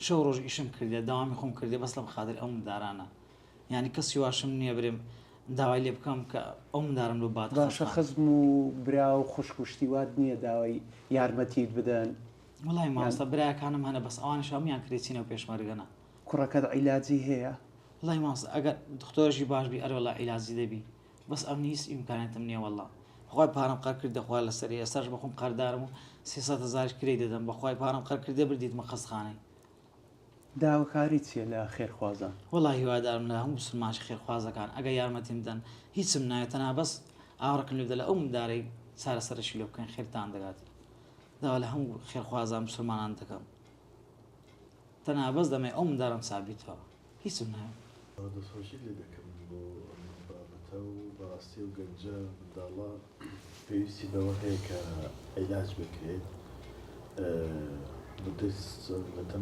شەو ڕۆژ ئیشم کردیە دەوامی خۆم کردیە بەس لەبە خاتری ئەو مندارانە یانی کەسی واشم نییە برێم داوای لێ بکەم کە ئەو مندارم لۆ باتە باشە خەستخانە. خزم و برا و خوشک و شتی وات نییە داوای یارمەتیت بدەن؟ وەڵاهی یان. مامۆستا برایەکانم هەنە بەس ئەوانیش هەموویان کرێچینە و پێشمەرگەنە. کوڕەکەت عیلاجی هەیە؟ وەڵاهی مامۆستا ئەگەر دختۆرەشی باش بی ئەرێ وەڵا عیلاجی دەبی بەس ئەمن هیچ ئیمکانیەتم نییە وەڵا بەخوای پارەم قەر کردە خوا لەسەری ئێستاش بەخۆم قەردارم و 300 هەزاریش کرێی دەدەم بەخوای پارەم قەر کردە بردیتمە خەستخانەی. داوکاریت چیە لە خێرخوازان؟ وەڵا هیوادارم لە هەموو مسوڵمانش خێرخوازەکان ئەگەر یارمەتیم بدەن هیچم ناوێت تەنها بەس ئاوڕەکم لێ بدە لە ئەو مندارەی چارەسەرەشی لۆ بکەن خێرتان دەگات داوا لە هەموو خێرخوازان مسوڵمانان دەکەم تەنها بەس دەمەوێ ئەو مندارەم سابیتەوە هیچم ناوێت. دەستخۆشیت لێ دەکەم بۆ ئەم بابەتە و بەڕاستی ئەو گەنجە منداڵە پێویستی بەوە هەیە کە عیلاج بکرێت مدەی لە تەمەنی.